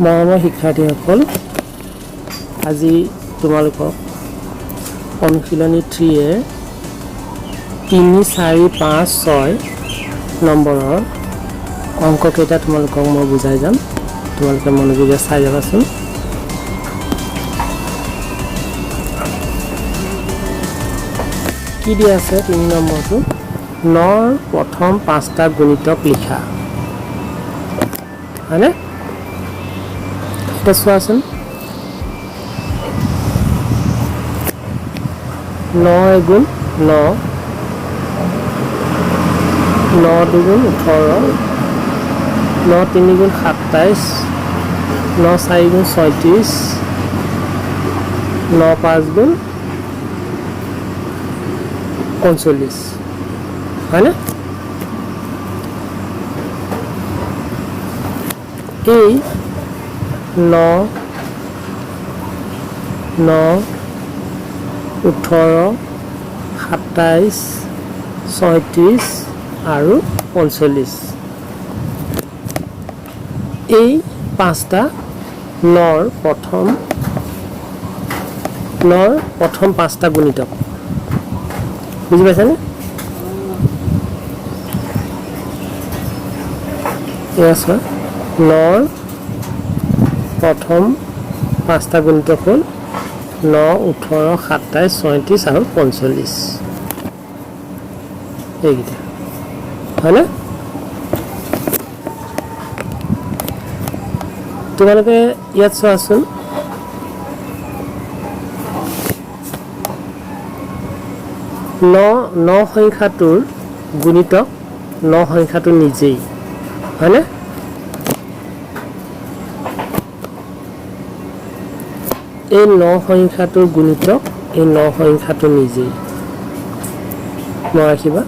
মৰমৰ শিক্ষাৰ্থীসকল, আজি তোমালোকক অনুশীলনী 3-এ 3, 4, 5, 6 নম্বৰৰ অংককেইটা তোমালোকক মই বুজাই যাম। তোমালোকে মনোযোগেৰে চাই যাবাচোন। কি দিয়া আছে? 3 নম্বৰটো, নৰ প্ৰথম 5টা গুণিতক লিখা, হয়নে? এতিয়া চোৱাচোন, ন এগুণ ন, ন দুগুণ 18, ন তিনিগুণ 27, ন চাৰিগুণ 36, ন পাঁচ গুণ 39, হয়নে? এই ন, ন, 18, 27, 36 আৰু 45, এই 5টা নৰ প্ৰথম 5টা গুণিতক। বুজি পাইছানে? এয়া চোৱা, নৰ প্ৰথম 5টা গুণিতক হ'ল ন, 18, 27, 36 আৰু 45, এইকেইটা, হয়নে? তোমালোকে ইয়াত চোৱাচোন, ন, ন সংখ্যাটোৰ গুণিতক ন সংখ্যাটো নিজেই, হয়নে? এই ন সংখ্যাটোৰ গুণিতক এই ন সংখ্যাটো নিজেই, মনত ৰাখিবা।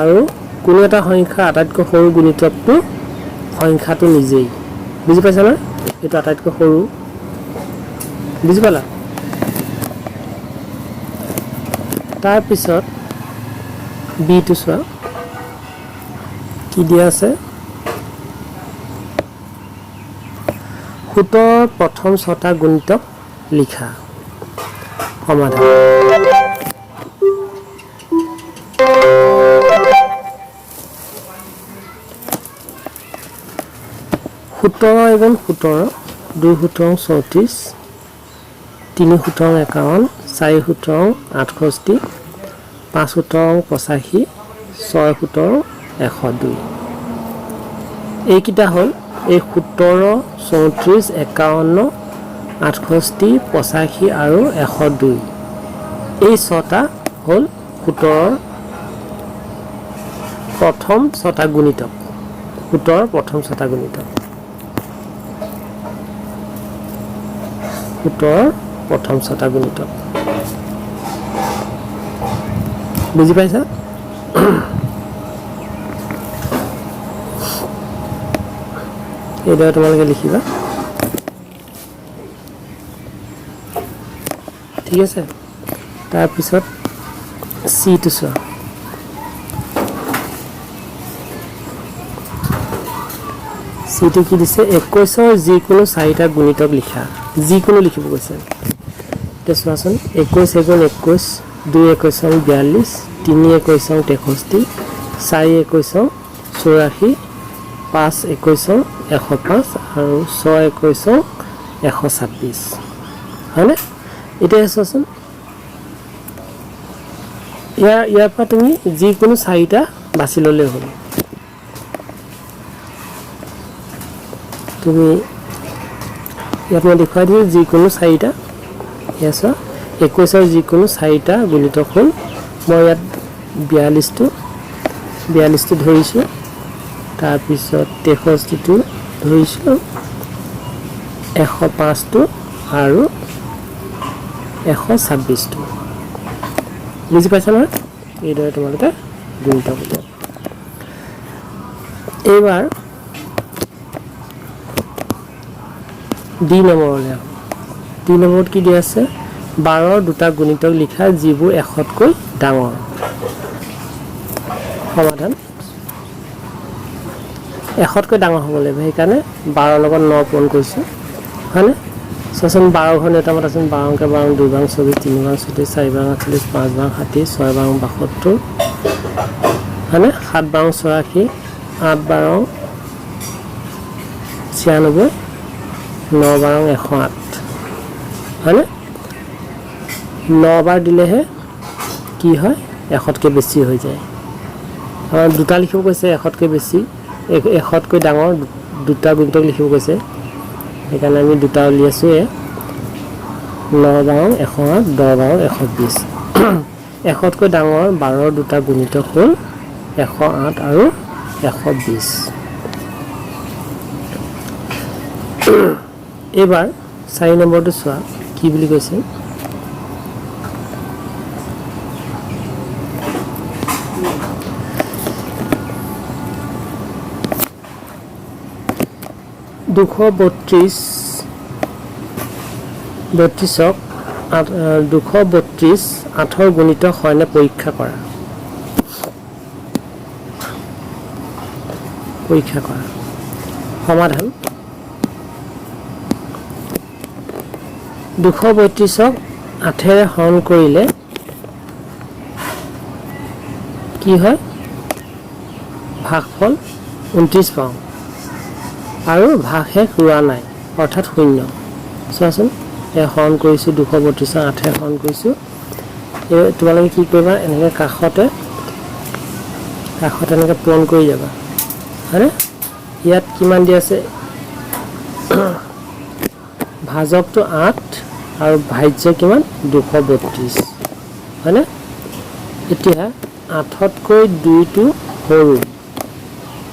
আৰু কোনো এটা সংখ্যা আটাইতকৈ সৰু গুণিতকটো সংখ্যাটো নিজেই, বুজি পাইছা নহয়? এইটো আটাইতকৈ সৰু, বুজি পালা? তাৰপিছত বিটো চোৱা, কি দিয়া আছে? 17ৰ প্ৰথম 6টা গুণিতক লিখা। সমাধান। 17 এগুণ 17, 2 17 34, 3 17 51, 4 17 68, 5 17 85, 6 17 102। এইকেইটা হ'ল এই 17, 34, 51, 68, 85 আৰু 102, এই 6টা হ'ল 17ৰ প্ৰথম 6টা গুণিতক। 17ৰ প্ৰথম 6টা গুণিতক, 17ৰ প্ৰথম 6টা গুণিতক, বুজি পাইছা? এইদৰে তোমালোকে লিখিবা, ঠিক আছে? তাৰপিছত চিটো চোৱা, চিটো কি দিছে? 21ৰ যিকোনো 4টা গুণিতক লিখা। যিকোনো লিখিব কৈছে। এতিয়া চোৱাচোন, 21 এগুণ 21, 2 21 42, 3 21 63, 4 21 84, 5 21 105 আৰু 6 21 126, হয়নে? এতিয়া চোৱাচোন, ইয়াৰ পৰা তুমি যিকোনো 4টা বাছি ল'লেই হ'ল। তুমি ইয়াত মই দেখুৱাই দিওঁ, যিকোনো 4টা। এয়া চোৱা, 21ৰ যিকোনো 4টা গুণিতক হ'ল, মই ইয়াত 42টো ধৰিছোঁ, তাৰপিছত 63টো ধৰিছোঁ, 105টো আৰু 126টো। বুজি পাইছা নহয়? এইদৰে তোমালোকে গুণিতক উলিয়াবা। এইবাৰ ডি নম্বৰলৈ আহোঁ। ডি নম্বৰত কি দিয়া আছে? 12ৰ দুটা গুণিতক লিখা যিবোৰ 100তকৈ ডাঙৰ। সমাধান। এশতকৈ ডাঙৰ হ'ব লাগিব, সেইকাৰণে 12ৰ লগত 9 পূৰণ কৰিছোঁ, হয়নে? চোৱাচোন 12 ঘৰ নেউতামত আছোন, 12 অংকে 12, 2 বাং 24, 3 বাং 36, 4 বাং 48, 5 বাং 60, 6 বাং 72, হয়নে? 7 বাং 84, 8 বাৰং 96, 9 বাৰং 108, হয়নে? 9 বাৰ দিলেহে কি হয়, এশতকৈ বেছি হৈ যায়। আমাৰ দুটা লিখিব কৈছে, এশতকৈ বেছি, এশতকৈ ডাঙৰ দুটা গুণিতক লিখিব কৈছে, সেইকাৰণে আমি দুটা উলিয়াইছোঁ। 9 বাৰং 108, 10 বাৰং 120। এশতকৈ ডাঙৰ 12ৰ দুটা গুণিতক হ'ল 108 আৰু 120। এইবাৰ 4 নম্বৰটো চোৱা কি বুলি কৈছে। দুশ বত্ৰিছ, বত্ৰিছক আঠ, দুশ বত্ৰিছ আঠৰ গুণিতক হয়নে পৰীক্ষা কৰা। পৰীক্ষা কৰা। সমাধান, দুশ বত্ৰিছক আঠেৰে হৰণ কৰিলে কি হয়, ভাগফল 29 পাওঁ আৰু ভাগশেষ ৰোৱা নাই, অৰ্থাৎ শূন্য। চোৱাচোন, এই হৰণ কৰিছোঁ, দুশ বত্ৰিছক আঠেৰে হৰণ কৰিছোঁ। এই তোমালোকে কি কৰিবা, এনেকৈ কাষতে এনেকৈ পূৰণ কৰি যাবা, হয়নে? ইয়াত কিমান দি আছে, ভাজকটো 8 আৰু ভাজ্য কিমান, দুশ বত্ৰিছ, হয়নে? এতিয়া আঠতকৈ দুইটো সৰু,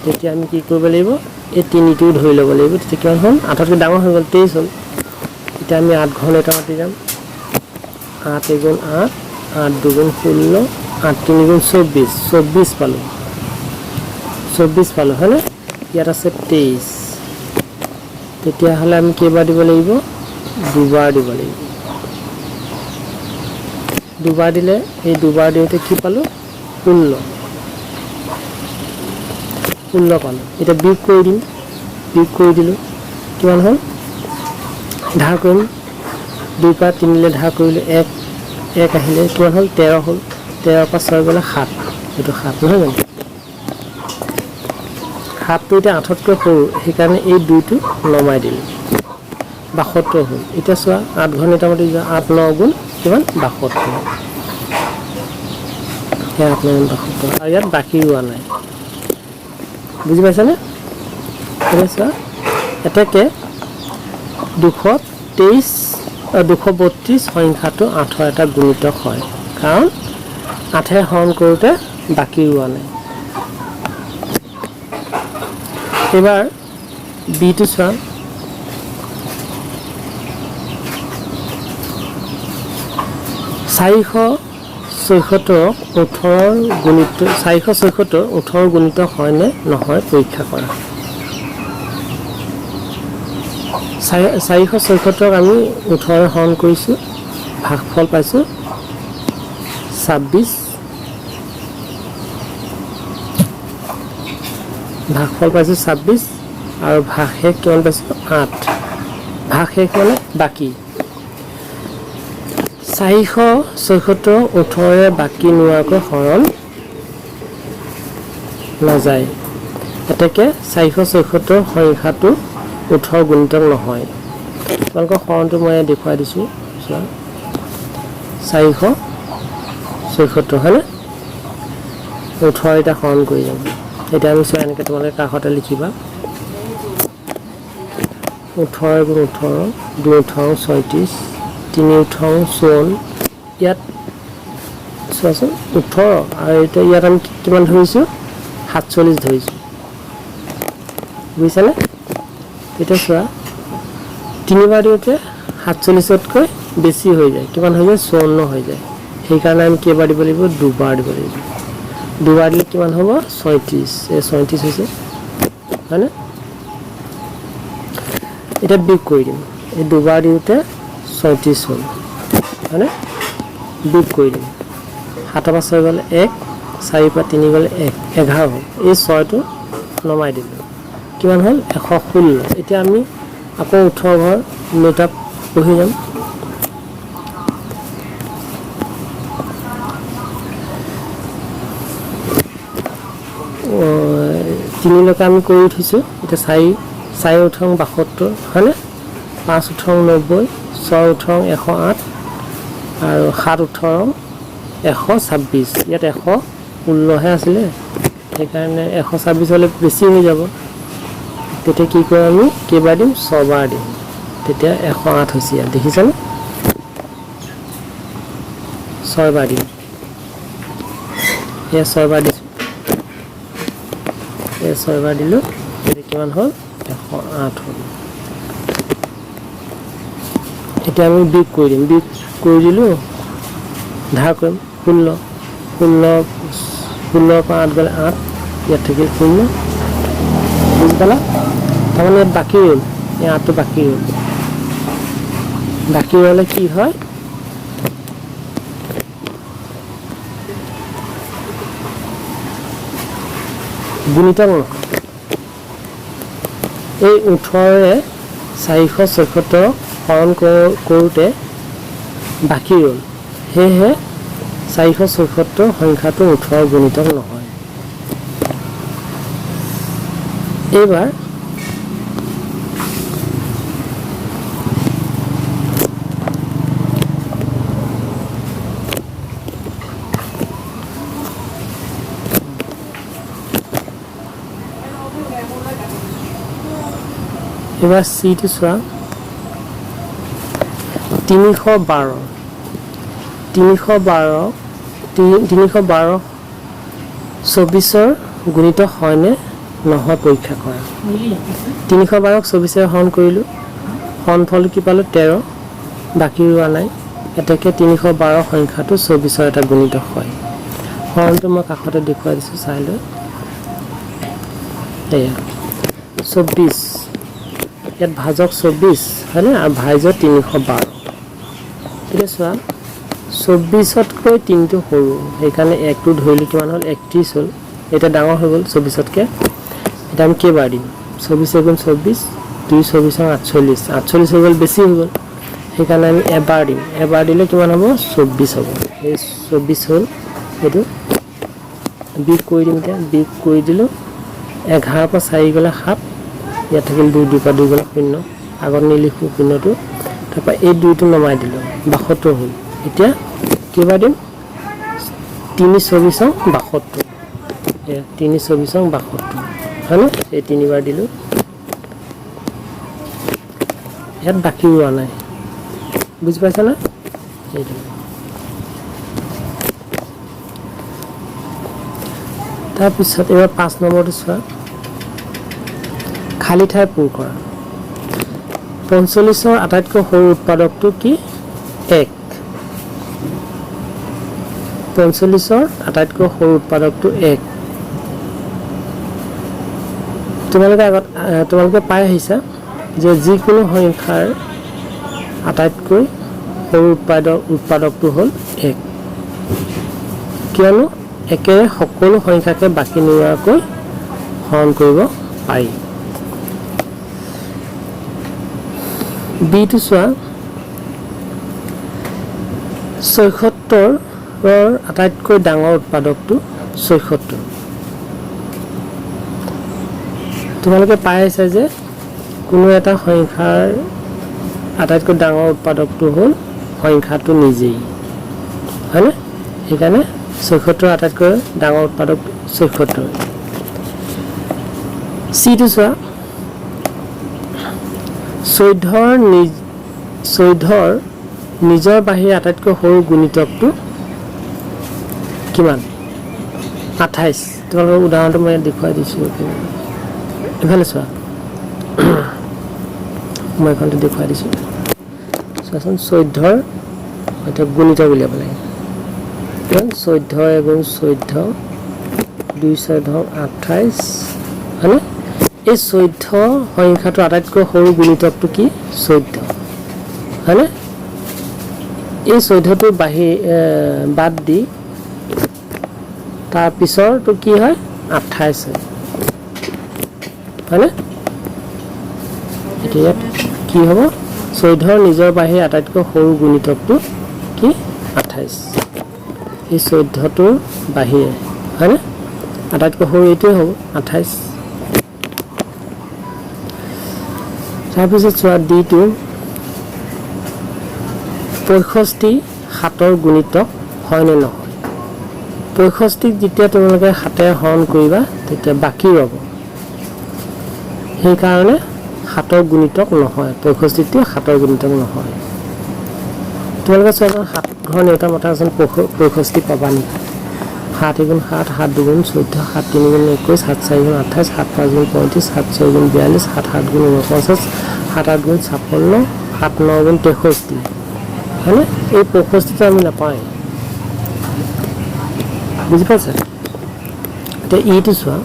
তেতিয়া আমি কি কৰিব লাগিব, এই তিনিটোও ধৰি ল'ব লাগিব। তেতিয়া কিমান হ'ল, আঠতকৈ ডাঙৰ হৈ গ'ল, 23 হ'ল। এতিয়া আমি 8 ঘন এটা মাতি যাম, 8 এগুণ 8, 8 দুগুণ 16, 8 তিনি গুণ 24, 24 পালোঁ, 24 পালোঁ, হয়নে? ইয়াত আছে 23। তেতিয়াহ'লে আমি কেইবাৰ দিব লাগিব, দুবাৰ দিব লাগিব। দুবাৰ দিলে, এই দুবাৰ দিওঁতে কি পালোঁ, 16, 16 পালোঁ। এতিয়া বিয়োগ কৰি দিম, বিয়োগ কৰি দিলোঁ, কিমান হ'ল, ধাৰ কৰিম, দুইৰ পৰা তিনিলৈ ধাৰ কৰিলোঁ এক, এক আহিলে কিমান হ'ল, 13 হ'ল। তেৰৰ পৰা ছয় গ'লে সাত, এইটো সাত নহয় জানো? সাতটো এতিয়া আঠতকৈ সৰু, সেইকাৰণে এই দুইটো নমাই দিলোঁ, 72 হ'ল। এতিয়া চোৱা, 8 ঘন এটা মাতি যোৱা, 8 ন গুণ কিমান, 72। সেই 8 ন গুণ 72, আৰু ইয়াত বাকী ৰোৱা নাই, বুজি পাইছানে? এতিয়া চোৱা, এতেকে দুশ তেইছ, দুশ বত্ৰিছ সংখ্যাটো আঠৰ এটা গুণিতক হয়, কাৰণ আঠে হৰণ কৰোঁতে বাকী ৰোৱা নাই। এইবাৰ বিটো চোৱা, চাৰিশ ছয়সত্তৰক ওঠৰৰ গুণিত, চাৰিশ ছয়সত্তৰ ওঠৰ গুণিতক হয়নে নহয় পৰীক্ষা কৰা। চাৰিশ ছয়সত্তৰক আমি ওঠৰ হৰণ কৰিছোঁ, ভাগফল পাইছোঁ 26, ভাগফল পাইছোঁ 26 আৰু ভাগশেষ কিমান পাইছোঁ, 8। ভাগশেষ মানে বাকী। চাৰিশ ছয়সত্তৰ ওঠৰে বাকী নোহোৱাকৈ হৰণ নাযায়, এতেকে চাৰিশ ছয়সত্তৰ সংখ্যাটো ওঠৰ গুণিতক নহয়। তোমালোকৰ হৰণটো মই দেখুৱাই দিছোঁ, চোৱা, চাৰিশ ছয়সত্তৰ হয়নে, ওঠৰ এতিয়া হৰণ কৰি যাম। এতিয়া আমি চোৱা, এনেকৈ তোমালোকে কাষতে লিখিবা, ওঠৰ গুণ ওঠৰ, দুই ওঠৰ ছয়ত্ৰিছ, তিনি ওঠৰ চৌৱন্ন। ইয়াত চোৱাচোন ওঠৰ আৰু এতিয়া ইয়াত আমি কিমান ধৰিছোঁ, 47 ধৰিছোঁ, বুজিছানে? এতিয়া চোৱা, তিনিবাৰ দিওঁতে সাতচল্লিছতকৈ বেছি হৈ যায়, কিমান হৈ যায়, 54 হৈ যায়। সেইকাৰণে আমি কেইবাৰ দিব লাগিব, দুবাৰ দিব লাগিব। দুবাৰ দিলে কিমান হ'ব, 36, এই 36 হৈছে, হয়নে? এতিয়া বিয়োগ কৰি দিম, এই দুবাৰ দিওঁতে 36 হ'ল, হয়নে? বিয়োগ কৰি দিম, সাতৰ পৰা ছয় গ'লে এক, চাৰিৰ পৰা তিনি গ'লে এক, 11 হ'ল। এই ছয়টো নমাই দিলোঁ, কিমান হ'ল? 116। এতিয়া আমি আকৌ 18 ঘৰ নেউতা পঢ়ি যাম। তিনিলৈকে আমি কৰি উঠিছোঁ। এতিয়া 4 4 18 72, হয়নে? 5 18 90, 6 18 108 আৰু 7 18 126। ইয়াত 116হে আছিলে, সেইকাৰণে 126 হ'লে বেছি হৈ যাব। তেতিয়া কি কৰিম আমি? কেইবাৰ দিম? 6বাৰ দিম, তেতিয়া 108 হৈছে। ইয়াত দেখিছানে? 6বাৰ দিম, এয়া 6বাৰ দিছোঁ, এই 6বাৰ দিলোঁ, এতিয়া কিমান হ'ল? 108 হ'ল। এতিয়া আমি বিয়োগ কৰি দিম, বিয়োগ কৰি দিলোঁ, ধাৰ কৰিম, 16, 16, 16ৰ পৰা 8 গ'লে 8, ইয়াত থাকিল 0। বুজি পালা? তাৰমানে ইয়াত বাকী ৰ'ল, এই 8টো বাকী ৰ'ল। বাকী ৰ'লে কি হয়? গুণিতক নহয়। এই 18ৰে 476 হৰণ কৰোঁতে বাকী ৰ'ল, সেয়েহে 476 সংখ্যাটো 18 গুণিতক নহয়। এইবাৰ চিটো চোৱা, 312, 312, 312 24ৰ গুণিতক হয়নে নহয় পৰীক্ষা কৰা। 312ক 24ৰে হৰণ কৰিলোঁ, হৰণফল কি পালোঁ? 13, বাকী ৰোৱা নাই। এতেকে 312 সংখ্যাটো 24ৰ এটা গুণিতক হয়। হৰণটো মই কাষতে দেখুৱাই দিছোঁ, চাই লৈ। এয়া 24, ইয়াত ভাজক 24 হয়নে, আৰু ভাজ্য 312। এতিয়া চোৱা, 24তকৈ 3টো সৰু, সেইকাৰণে 1টো ধৰিলোঁ, কিমান হ'ল? 31 হ'ল। এতিয়া ডাঙৰ হৈ গ'ল 24তকৈ। এতিয়া আমি কেইবাৰ দিম? 24 এগুণ 24, 2 24 48, 48 হৈ গ'ল, বেছি হৈ গ'ল, সেইকাৰণে আমি এবাৰ দিম। এবাৰ দিলে কিমান হ'ব? 24 হ'ব। এই 24 হ'ল, এইটো বিয়োগ কৰি দিম। এতিয়া বিয়োগ কৰি দিলোঁ, 11ৰ পৰা 4 গ'লে 7, ইয়াত থাকিল 2, 2 পৰা 2 গ'লে 0, আগত নিলিখোঁ শূন্যটো। তাৰপৰা এই 2টো নমাই দিলোঁ, 72 হ'ল। এতিয়া কেইবাৰ দিম? 3 24 72, এয়া 3 24 72, হয়নে? এই তিনিবাৰ দিলোঁ, ইয়াত বাকী ৰোৱা নাই, বুজি পাইছানে? এইটো তাৰপিছত এইবাৰ 5 নম্বৰটো চোৱা, খালী ঠাই পূৰ কৰা। 45ৰ আটাইতকৈ সৰু উৎপাদকটো কি? 1। 45ৰ আটাইতকৈ সৰু উৎপাদকটো 1। তোমালোকে আগত, তোমালোকে পাই আহিছা যে যিকোনো সংখ্যাৰ আটাইতকৈ সৰু উৎপাদকটো হ'ল 1, কিয়নো একেৰে সকলো সংখ্যাকে বাকী নোৰোৱাকৈ হৰণ কৰিব পাৰি। বিটো চোৱা, 76ৰ আটাইতকৈ ডাঙৰ উৎপাদকটো 76। তোমালোকে পাই আহিছা যে কোনো এটা সংখ্যাৰ আটাইতকৈ ডাঙৰ উৎপাদকটো হ'ল সংখ্যাটো নিজেই, হয়নে? সেইকাৰণে 76 আটাইতকৈ ডাঙৰ উৎপাদক 76। চিটো চোৱা, 14ৰ নিজৰ বাহিৰে আটাইতকৈ সৰু গুণিতকটো কিমান? 28। তোমালোকৰ উদাহৰণটো মই ইয়াত দেখুৱাই দিছোঁ, ইফালে চোৱা, মই এইখনটো দেখুৱাই দিছোঁ। চোৱাচোন, 14ৰ এতিয়া গুণিতক উলিয়াব লাগে। 14 এগুণ 14, 2 14 28, হয়নে? এই 14 সংখ্যাটোৰ আটাইতকৈ সৰু গুণিতকটো কি? 14, হয়নে? এই 14টো বাদ দি তাৰ পিছৰটো কি হয়? 28 হয়, হয়নে? এতিয়া ইয়াত কি হ'ব? 14ৰ নিজৰ বাহিৰে আটাইতকৈ সৰু গুণিতকটো কি? 28। এই 14টোৰ বাহিৰে, হয়নে, আটাইতকৈ সৰু এইটোৱে হ'ব 28। তাৰপিছত চোৱা ডিটো, 65 7ৰ গুণিতক হয় নে নহয়? 65ক যেতিয়া তোমালোকে 7ৰে হৰণ কৰিবা তেতিয়া বাকী ৰ'ব, সেইকাৰণে 7ৰ গুণিতক নহয়। 65টো 7ৰ গুণিতক নহয়। তোমালোকে চোৱাচোন, 7 ঘৰ নেওতা মতাচোন 65 পাবা নেকি? 7 এগুণ 7, 7 দুগুণ 14, 7 তিনি গুণ 21, 7 চাৰি গুণ 28, 7 পাঁচ গুণ 35, 7 ছয় গুণ 42, 7 সাত গুণ 49, 7 আঠ গুণ 56, 7 ন গুণ 63, হয়নে? এই 65টো আমি নাপাওঁৱেই, বুজি পাইছা? এতিয়া ইটো চোৱা,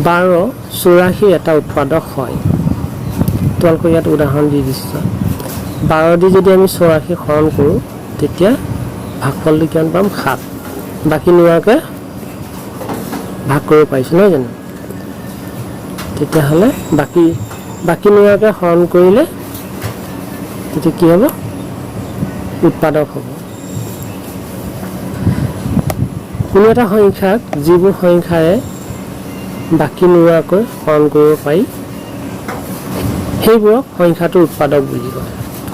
12 84ৰ এটা উৎপাদক হয়। তোমালোকক ইয়াত উদাহৰণ দি দিছোঁ চোৱা, 12 দি যদি আমি 84 হৰণ কৰোঁ তেতিয়া ভাগফলটো কিমান পাম? 7। বাকী নোহোৱাকৈ ভাগ কৰিব পাৰিছোঁ, নহয় জানো? তেতিয়াহ'লে বাকী নোহোৱাকৈ হৰণ কৰিলে তেতিয়া কি হ'ব? উৎপাদক হ'ব। কোনো এটা সংখ্যাক যিবোৰ সংখ্যাৰে বাকী নোহোৱাকৈ হৰণ কৰিব পাৰি সেইবোৰক সংখ্যাটোৰ উৎপাদক বুলি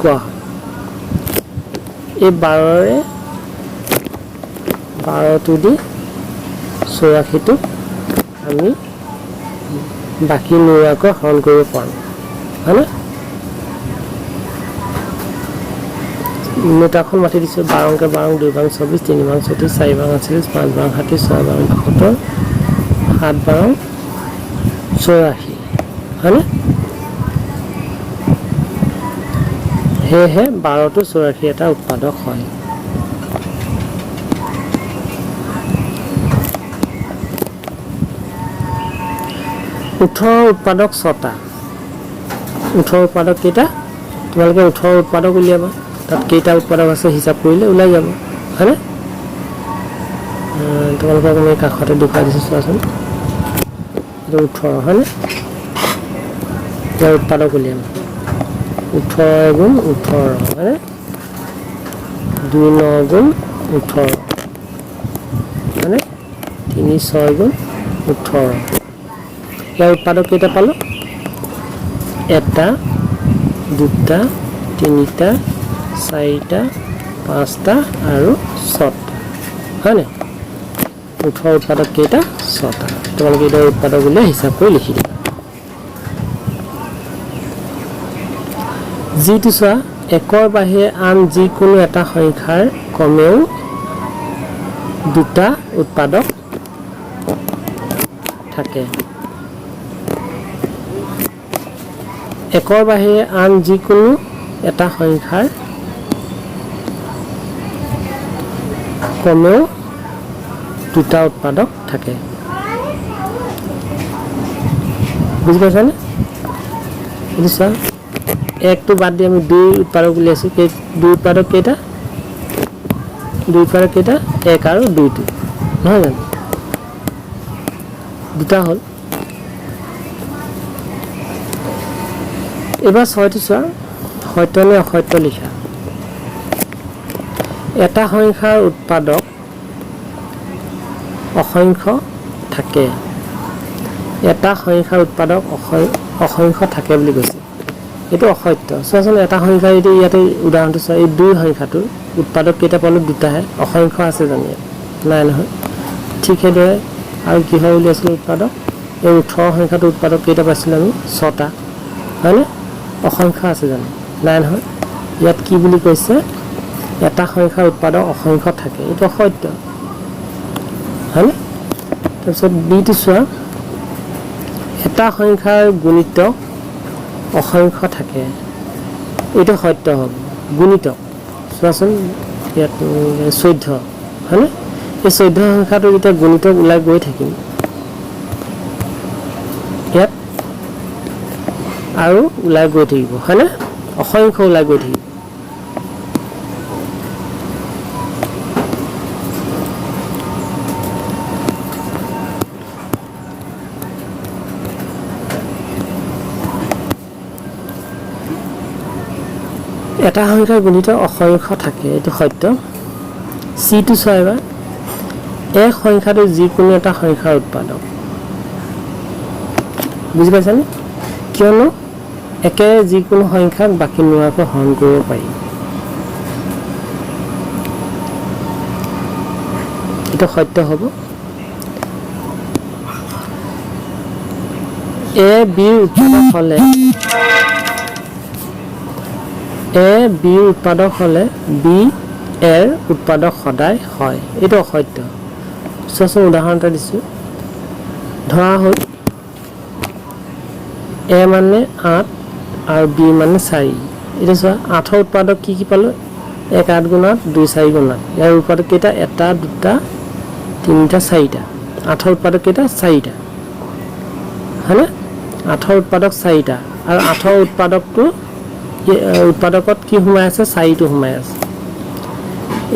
কোৱা হয়। এই 12টো দি 84টোক আমি বাকী নোহোৱাকৈ হৰণ কৰিব পাৰোঁ, হয়নে? নেতাখন মাতি দিছোঁ, 12 অংকে 12, 2 বাং 24, 3 বাং 36, 4 বাং 48, 5 বাং 60, 6 বাং 72, 7 বাং 84, হয়নে? সেয়েহে 12টো 84 এটা উৎপাদক হয়। 18 উৎপাদক 6টা। 18 উৎপাদক কেইটা? তোমালোকে 18 উৎপাদক উলিয়াবা, তাত কেইটা উৎপাদক আছে হিচাপ কৰিলে ওলাই যাব, হয়নে? তোমালোকক মই কাষতে দেখুৱাই দিছোঁ, চোৱাচোন, এইটো 18, হয়নে? ইয়াৰ উৎপাদক উলিয়াম, 18 গুণ 18, হয়নে? 2 ন গুণ 18, হয়নে? 3 ছয় গুণ 18। ইয়াৰ উৎপাদক কেইটা পালোঁ? এটা, দুটা, তিনিটা, চাৰিটা, পাঁচটা আৰু ছটা, হয়নে? 18 উৎপাদক কেইটা? 6টা। তোমালোকে এতিয়া উৎপাদক উলিয়াই হিচাপ কৰি লিখি দিবা। যিটো চোৱা, একৰ বাহিৰে আন যিকোনো এটা সংখ্যাৰ কমেও দুটা উৎপাদক থাকে। একৰ বাহিৰে আন যিকোনো এটা সংখ্যাৰ কমেও দুটা উৎপাদক থাকে। বুজি পাইছানে? এইটো চোৱা, একটো বাদ দি আমি দুই উৎপাদক উলিয়াইছোঁ। দুই উৎপাদক কেইটা? দুই উৎপাদক কেইটা? এক আৰু দুইটো, নহয় জানো? দুটা হ'ল। এইবাৰ ছয়টো চোৱা, সত্য নে অসত্য লিখা। এটা সংখ্যাৰ উৎপাদক অসংখ্য থাকে। এটা সংখ্যাৰ উৎপাদক অসংখ্য থাকে বুলি কৈছে, এইটো অসত্য। চোৱাচোন, এটা সংখ্যা, এইটো ইয়াতে উদাহৰণটো চোৱা, এই দুই সংখ্যাটোৰ উৎপাদক কেইটা পালোঁ? দুটাহে। অসংখ্য আছে জানো ইয়াত? নাই নহয়। ঠিক সেইদৰে আৰু কিহৰ উলিয়াইছিলোঁ উৎপাদক? এই 18 সংখ্যাটোৰ উৎপাদক কেইটা পাইছিলোঁ আমি? 6টা, হয়নে? অসংখ্য আছে জানো? নাই নহয়। ইয়াত কি বুলি কৈছে? এটা সংখ্যাৰ উৎপাদক অসংখ্য থাকে, এইটো অসত্য, হয়নে? তাৰপিছত বিটো চোৱা, এটা সংখ্যাৰ গুণিতক অসংখ্য থাকে, এইটো সত্য হ'ব। গুণিতক চোৱাচোন, ইয়াত 14, হয়নে? এই 14 সংখ্যাটো যেতিয়া গুণিতক ওলাই গৈ থাকিম ইয়াত আৰু ওলাই গৈ থাকিব, হয়নে? অসংখ্য ওলাই গৈ থাকিব। এটা সংখ্যাৰ গুণিতক অসংখ্য থাকে, এইটো সত্য। চিটো চোৱা এবাৰ, এক সংখ্যাটো যিকোনো এটা সংখ্যাৰ উৎপাদক। বুজি পাইছানে? কিয়নো একে যিকোনো সংখ্যাক বাকী নোহোৱাকৈ হৰণ কৰিব পাৰি। এইটো সত্য হ'ব। এ বিৰ উৎপাদক হ'লে, এ বিৰ উৎপাদক হ'লে বি এৰ উৎপাদক সদায় হয়, এইটো অসত্য। চোৱাচোন, উদাহৰণ এটা দিছোঁ। ধৰা হ'ল এ মানে 8 আৰু বি মানে 4। এতিয়া চোৱা, 8ৰ উৎপাদক কি কি পালোঁ? 1 8 গুণ 8, 2 4 গুণ 8। ইয়াৰ উৎপাদক কেইটা? 1, 2, 3, 4টা। 8ৰ উৎপাদক কেইটা? 4টা, হয়নে? 8ৰ উৎপাদক 4টা, আৰু 8ৰ উৎপাদকটো উৎপাদকত কি সোমাই আছে? 4টো সোমাই আছে।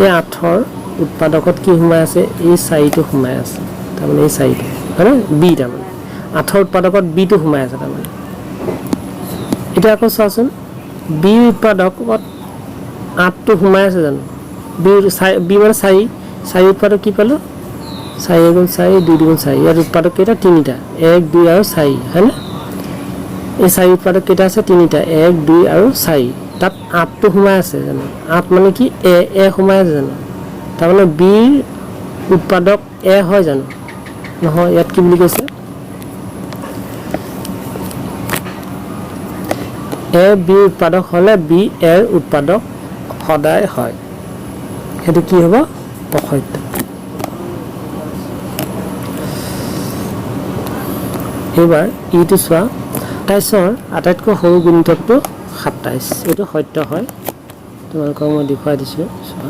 এই 8ৰ উৎপাদকত কি সোমাই আছে? এই 4টো সোমাই আছে, তাৰমানে এই 4টো, হয়নে? বি, তাৰমানে 8ৰ উৎপাদকত বিটো সোমাই আছে তাৰমানে। এতিয়া আকৌ চোৱাচোন, বিৰ উৎপাদকত 8টো সোমাই আছে জানো? বি চাৰি, বি মানে 4। 4 উৎপাদক কি পালোঁ? 4 এগুণ 4, 2 দুগুণ 4। ইয়াৰ উৎপাদক কেইটা? 3টা, 1 2 আৰু 4, হয়নে? এই 4 উৎপাদক কেইটা আছে? 3টা, 1 2 আৰু 4। তাত 8টো সোমাই আছে জানো? 8 মানে কি? এ, এ সোমাই আছে জানো? তাৰমানে বিৰ উৎপাদক এ হয় জানো? নহয়। ইয়াত কি বুলি কৈছে? এ বিৰ উৎপাদক হ'লে বি এৰ উৎপাদক সদায় হয়, সেইটো কি হ'ব? অসত্য। এইবাৰ ইটো চোৱা, 27ৰ আটাইতকৈ সৰু গুণিতকটো 27, এইটো সত্য হয়। তোমালোকক মই দেখুৱাই দিছোঁ, চোৱা।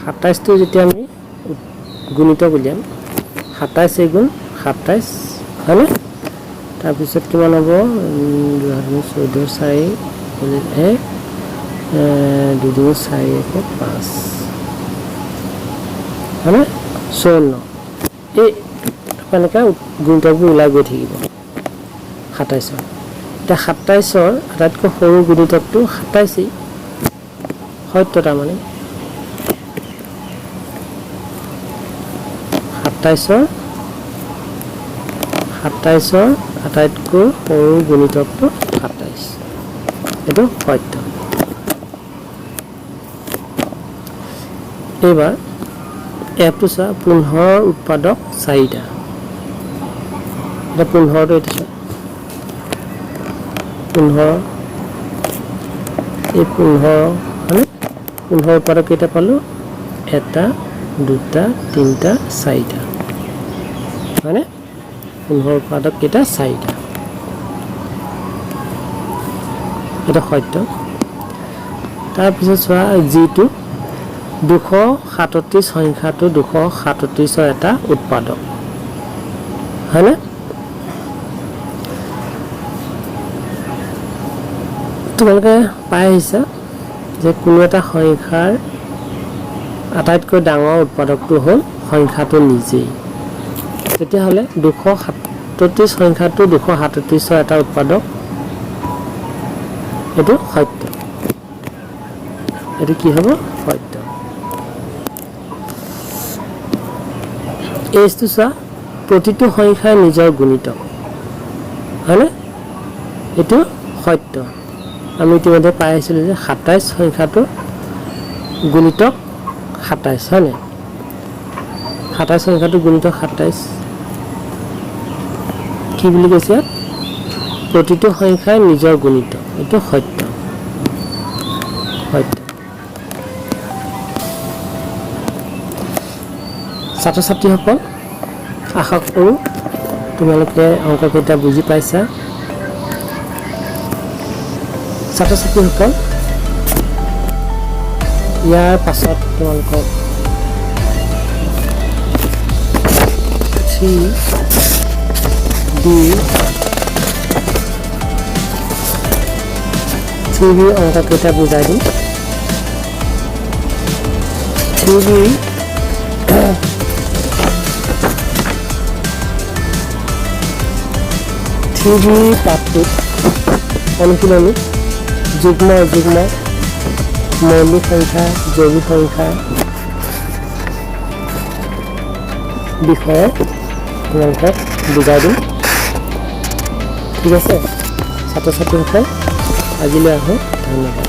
27টো যেতিয়া আমি গুণিতক উলিয়াম, 27 এগুণ 27, হয়নে? তাৰপিছত কিমান হ'ব? 2 14 4 1, 2 2 4 1 5, হয়নে? 54। এই এনেকৈ গুণিতকবোৰ ওলাই গৈ থাকিব 27ৰ। এতিয়া 27ৰ আটাইতকৈ সৰু গুণিতকটো 27ই, সত্য। তাৰমানে 27ৰ আটাইতকৈ সৰু গুণিতকটো 27, এইটো সত্য। এইবাৰ এফটো চোৱা, 15ৰ উৎপাদক 4টা। এতিয়া 15টো এইটো চোৱা, 15, এই 15, হয়নে? 15 উৎপাদক কেইটা পালোঁ? 1, 2, 3, 4টা, হয়নে? 15 উৎপাদক কেইটা? 4টা, এইটো সত্য। তাৰপিছত চোৱা, যিটো 237 সংখ্যাটো 237ৰ এটা উৎপাদক, হয়নে? তোমালোকে পাই আহিছা যে কোনো এটা সংখ্যাৰ আটাইতকৈ ডাঙৰ উৎপাদকটো হ'ল সংখ্যাটো নিজেই। তেতিয়াহ'লে 237 সংখ্যাটো 237ৰ এটা উৎপাদক, এইটো সত্য। এইটো কি হ'ব? সত্য। এইটো চোৱা, প্ৰতিটো সংখ্যাই নিজৰ গুণিতক, হয়নে? এইটো সত্য। আমি ইতিমধ্যে পাই আহিছিলোঁ যে 27 সংখ্যাটো গুণিতক 27, হয়নে? 27 সংখ্যাটো গুণিতক 27। কি বুলি কৈছে ইয়াত? প্ৰতিটো সংখ্যাই নিজৰ গুণিতক, এইটো সত্য, সত্য। ছাত্ৰ ছাত্ৰীসকল, আশা কৰোঁ তোমালোকে অংককেইটা বুজি পাইছা। ছাত্ৰ ছাত্ৰীসকল, ইয়াৰ পাছত তোমালোকক থ্ৰী বি অংককেইটা বুজাই দিম। থ্ৰী 3 বি পাঠটোত অনুশীলনী, যুগ্ম অযুগ্ম, মৌলিক সংখ্যা, যৌগিক সংখ্যা বিষয়ে তোমালোকক বুজাই দিম। ঠিক আছে, ছাত্ৰ ছাত্ৰীসকল, আজিলৈ আহোঁ। ধন্যবাদ।